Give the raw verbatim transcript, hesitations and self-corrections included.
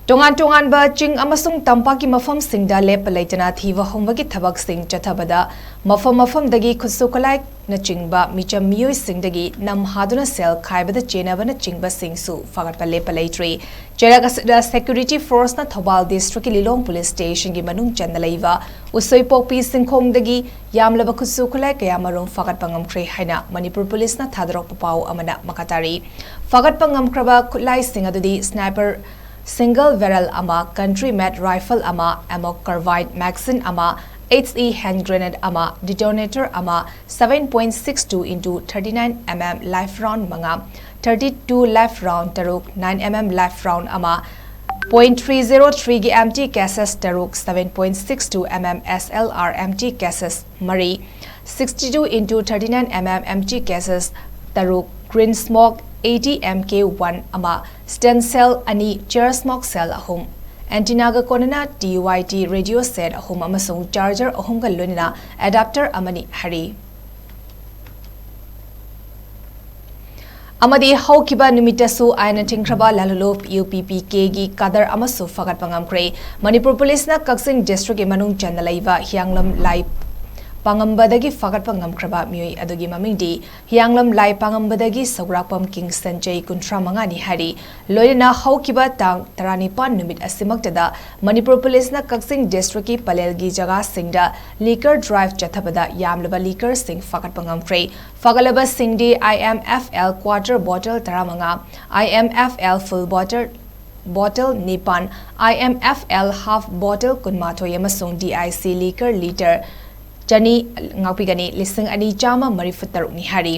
ꯇꯣꯉꯥꯟ ꯇꯣꯉꯥꯟꯕ ꯆꯤꯡ ꯑꯃꯁꯨꯡ ꯇꯝꯄꯥꯛꯀꯤ ꯃꯐꯝꯁꯤꯡꯗ ꯂꯦꯞꯄ ꯂꯩꯇꯅ ꯊꯤꯕ ꯍꯨꯝꯕꯒꯤ ꯊꯕꯛꯁꯤꯡ ꯆꯠꯊꯕꯗ ꯃꯐꯝ ꯃꯐꯝꯗꯒꯤ ꯈꯨꯠꯁꯨ ꯈꯨꯠꯂꯥꯏꯅꯆꯤꯡꯕ ꯃꯤꯆꯝ ꯃꯤꯑꯣꯏꯁꯤꯡꯗꯒꯤ ꯅꯝ ꯍꯥꯗꯨꯅ ꯁꯦꯜ ꯈꯥꯏꯕꯗ ꯆꯦꯟꯅꯕꯅꯆꯤꯡꯕꯁꯤꯡꯁꯨ ꯐꯒꯠꯄ ꯂꯦꯞꯄ ꯂꯩꯇ꯭ꯔꯤ꯫ ꯆꯩꯔꯛ ꯑꯁꯤꯗ security forceꯅ ꯊꯧꯕꯥꯜ districtꯀꯤ ꯂꯤꯂꯣꯡ police stationꯒꯤ ꯃꯅꯨꯡ ꯆꯟꯅ ꯂꯩꯕ ꯎꯁꯣꯏꯄꯣꯛꯄꯤ ꯆꯤꯡꯈꯣꯡꯗꯒꯤ ꯌꯥꯝꯂꯕ ꯈꯨꯠꯁꯨ ꯈꯨꯠꯂꯥꯏ ꯀꯌꯥꯃꯔꯨꯝ ꯐꯒꯠꯄ ꯉꯝꯈ꯭ꯔꯦ ꯍꯥꯏꯅ ꯃꯅꯤꯄꯨꯔ policeꯅ ꯊꯥꯗꯣꯔꯛꯄ ꯄꯥꯎ ꯑꯃꯅ ꯃꯈꯥ ꯇꯥꯔꯤ꯫ ꯐꯒꯠꯄ ꯉꯝꯈ꯭ꯔꯕ ꯈꯨꯠꯂꯥꯏꯁꯤꯡ ꯑꯗꯨꯗꯤ sniper single barrel ꯑꯃ, country made rifle ꯑꯃ, ammo carbine magazine ꯑꯃ, H E hand grenade ꯑꯃ, detonator ꯑꯃ, seven point six two into thirty-nine mm live round ꯃꯉꯥ, thirty-two live round ꯇꯔꯨꯛ, nine mm live round ꯑꯃ, point three zero threeꯒꯤ empty cases ꯇꯔꯨꯛ, seven point six two mm S L R empty cases ꯃꯔꯤ, sixty-two into thirty-nine mm empty cases ꯇꯔꯨꯛ, green smoke eighty M K one ꯑꯃ, stun shell ꯑꯅꯤ, chair smoke shell ꯑꯍꯨꯝ, antennaꯒ ꯀꯣꯟꯅꯅ T Y T radio set ꯑꯍꯨꯝ ꯑꯃꯁꯨꯡ charger ꯑꯍꯨꯝꯒ ꯂꯣꯏꯅꯅ adapter ꯑꯃꯅꯤ ꯍꯥꯏꯔꯤ꯫ ꯑꯃꯗꯤ ꯍꯧꯈꯤꯕ ꯅꯨꯃꯤꯠꯇꯁꯨ ꯑꯥꯏꯟꯅ ꯊꯤꯡꯈ꯭ꯔꯕ ꯂꯥꯂꯨꯂꯨꯞ U P P Kꯒꯤ ꯀꯥꯗꯔ ꯑꯃꯁꯨ ꯐꯒꯠꯄ ꯉꯝꯈ꯭ꯔꯦ꯫ ꯃꯅꯤꯄꯨꯔ policeꯅ ꯀꯛꯆꯤꯡ districtꯀꯤ ꯃꯅꯨꯡ ꯆꯟꯅ ꯂꯩꯕ ꯍꯤꯌꯥꯡꯂꯝ ꯂꯥꯏ ꯄꯥꯉꯝꯕꯗꯒꯤ ꯐꯒꯠꯄ ꯉꯝꯈ꯭ꯔꯕ ꯃꯤꯑꯣꯏ ꯑꯗꯨꯒꯤ ꯃꯃꯤꯡꯗꯤ ꯍꯤꯌꯥꯡꯂꯝ ꯂꯥꯏ ꯄꯥꯉꯝꯕꯗꯒꯤ ꯁꯧꯒ꯭ꯔꯥꯛꯄꯝ ꯀꯤꯡ ꯁꯟꯖꯩ ꯀꯨꯟꯊ꯭ꯔꯥ ꯃꯉꯥꯅꯤ ꯍꯥꯏꯔꯤ꯫ ꯂꯣꯏꯅꯅ ꯍꯧꯈꯤꯕ ꯇꯥꯡ ꯇꯔꯥꯅꯤꯄꯥꯟ ꯅꯨꯃꯤꯠ ꯑꯁꯤꯃꯛꯇꯗ ꯃꯅꯤꯄꯨꯔ policeꯅ ꯀꯛꯆꯤꯡ districtꯀꯤ ꯄꯂꯦꯜꯒꯤ ꯖꯒꯥꯁꯤꯡꯗ liquor drive ꯆꯠꯊꯕꯗ ꯌꯥꯝꯂꯕ liquorꯁꯤꯡ ꯐꯒꯠꯄ ꯉꯝꯈ꯭ꯔꯦ꯫ ꯐꯒꯠꯂꯕꯁꯤꯡꯗꯤ I M F L quarter bottle ꯇꯔꯥꯃꯉꯥ, I M F L full bottle, bottle ꯅꯤꯄꯥꯟ, I M F L half bottle ꯀꯨꯟꯃꯥꯊꯣꯏ ꯑꯃꯁꯨꯡ D I C liquor litre ꯆꯅꯤ ꯉꯥꯛꯄꯤꯒꯅꯤ, ꯂꯤꯁꯤꯡ ꯑꯅꯤ ꯆꯥꯝꯃ ꯃꯔꯤꯐꯨ ꯇꯔꯨꯛꯅꯤ ꯍꯥꯏꯔꯤ꯫